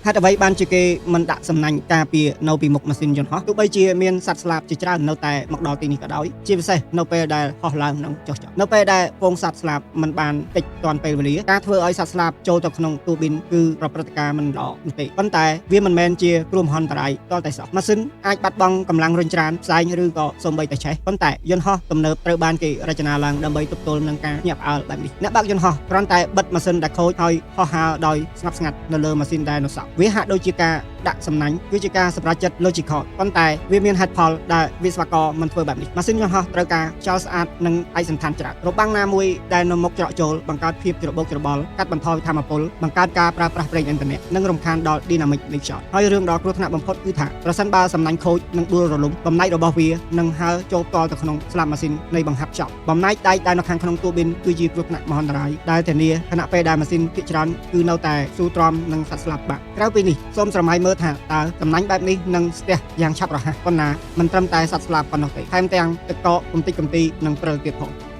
ហេតុអ្វីបានជាគេមិនដាក់សំណាញ់ការពារនៅពីមុខម៉ាស៊ីនយន្តហោះទោះបីជាមានសត្វស្លាបជាច្រើននៅតែមកដល់ទីនេះក៏ដោយជាពិសេសនៅពេលដែលហោះឡើងនិងចុះចុះនៅពេលដែលហ្វូងសត្វស្លាបមិនបានតិចទាន់ពេលវេលាការធ្វើឲ្យសត្វស្លាបចូលទៅក្នុងទូប៊ីនគឺប្រព្រឹត្តការមិនល្អនោះទេប៉ុន្តែវាមិនមែនជាគ្រោះមហន្តរាយទាល់តែសោះម៉ាស៊ីនអាចបាត់បង់កម្លាំងរុញច្រានផ្សែងឬក៏សូម្បីតែឆេះប៉ុន្តែយន្តហោះទំនើបត្រូវបានគេរចនាឡើងដើម្បីទប់ទល់នឹងការញាក់ផ្អើលបែបនេះអ្នកបើកយន្តហោះគ្រាន់តែបិទម៉ាស៊ីនដែលខូចហើយហោះហើរដោយស្ងប់ស្ងាត់នៅលើម៉ាស៊ីនដែលនៅសល់វាហាក់ដូចជាការដាក់សំណាញ់គឺជាការសម្រេចចិត្ត logical ប៉ុន្តែវាមានហេតុផលដែលវិស្វករមិនធ្វើបែបនេះម៉ាស៊ីនយន្តហោះត្រូវការខ្យល់ស្អាតនិងឯកសណ្ឋានច្រើនរបាំងណាមួយដែលនៅមុខច្រកចូលបង្កើតភាពច្របូកច្របល់កាត់បន្ថយថាមពលបង្កើតការប្រើប្រាស់ប្រេងឥន្ធនៈនិងរំខានដល់ dynamic នៃខ្យល់ហើយរឿងដ៏គ្រោះថ្នាក់បំផុតគឺថាប្រសិនបើសំណាញ់ខូចនិងដួលរលំបំណែករបស់វានឹងហើរចូលផ្ទាល់ទៅក្នុងស្លាបម៉ាស៊ីននៃបង្ហាប់ខ្យល់បំណែកដែកដែលនៅខាងក្នុងទូប៊ីនគឺជាគ្រោះថ្នាក់មហន្តរាយដែលធានាខណៈពេលដែលម៉ាស៊ីនភាគច្រើនគឺនៅតែស៊ូទ្រាំនឹងសត្វស្លាបបាក់ក្រៅពីនេះសូមស្រមៃមើលថាតើសំណាញ់បែបនេះនឹងស្ទះយ៉ាងឆាប់រហ័សប៉ុណ្ណាមិនត្រឹមតែសត្វស្លាបប៉ុណ្ណោះទេថែមទាំងទឹកកកកំតិចកំទីនិងព្រិលទៀតផង។